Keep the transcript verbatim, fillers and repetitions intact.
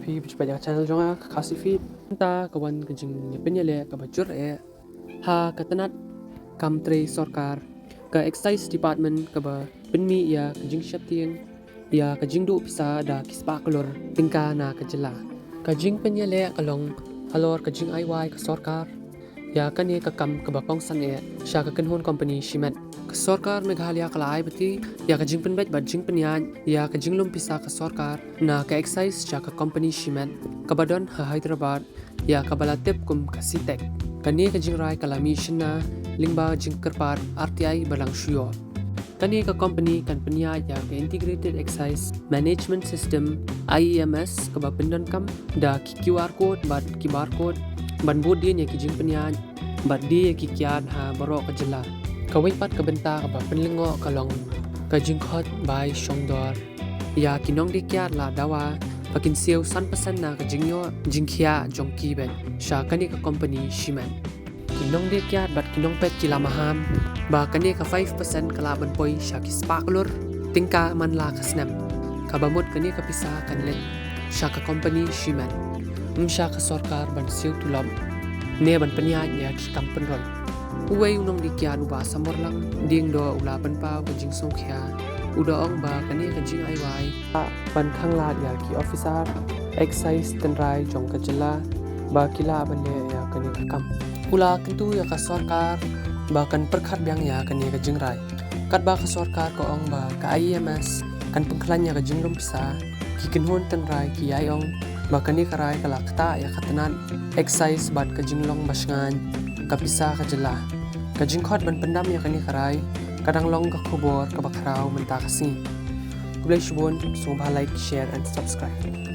Phi ba ju peit ïa ka channel jong nga ka Khasi Feed. Mynta ka wan ka jingpynïaleh kaba jur eh ha ka tnat kam trei sorkar, ka Excise Department kaba pynmih ïa ka jingsheptieng ïa ka jingduh pisa da ki spah klur tyngka na ka jylla. Ka jingpynïaleh ka long halor ka jingai wai ka sorkar ïa kane ka kam kaba kongsan eh sha ka kynhun kompani shimet. Ka sorkar Meghalaya ka la ai bati ïa ka jingpynbeit bad jingpynïaid ïa ka jinglum pisa ka sorkar na ka excise sha ka kompani shimet kaba don ha Hyderabad, ïa kaba la tip kum ka CEATEC. Kane ka jingrai ka la mih shynna lyngba jingkyrpad RTI ba dang shu ïoh. Kane ka kompani kan pynïaid ïa ka Integrated Excise Management System, IEMS, kaba pyndonkam da ki QR code bad ki barcode ban bud dien ïa ki jingpynïaid bad die ïa ki kiad ha baroh ka jylla. Kawei pat ka bynta kaba pynlyngngoh ka long ka jingkhot bai shongdor ïa ki nongdie kiad la dawa ba kin siew san percent na ka jingïoh jingkhiah jong ki beit sha kane ka kompani shimet. Ki nongdie kiad bad ki nongpeit ki la maham ba kane ka five percent ka lah ban poi sha ki spah klur tyngka man la ka snem, kaba mut kane ka pisa kan leit sha ka kompani shimet, ym sha ka sorkar ban siew tulop ne ban pynïaid ïa ki kam pynroi. Uwei u nongdie kiad uba samor lang Diengdoh u la pynpaw ka jingsngewkhia, u da ong ba kane ka jingai wai ban khanglad ïa ki officer excise tynrai jong ka jylla ba ki lah ban leh ïa kane ka kam. U la kyntu ïa ka sorkar ba kan pyrkhat biang ïa kane ka jingrai. Katba ka sorkar ka ong ba ka IEMS kan pynkhlaiñ ïa ka jinglum pisa, ki kynhun tynrai ki ïai ong ba kane ka rai ka la ktah ïa ka tnat excise bad ka jinglong bashngaiñ ka pisa ka jylla. Ka jingkhot ban pyndam ïa kane ka rai ka dang long ka khubor kaba khraw mynta ka sngi. Khublei shibun, sngewbha like, share and subscribe.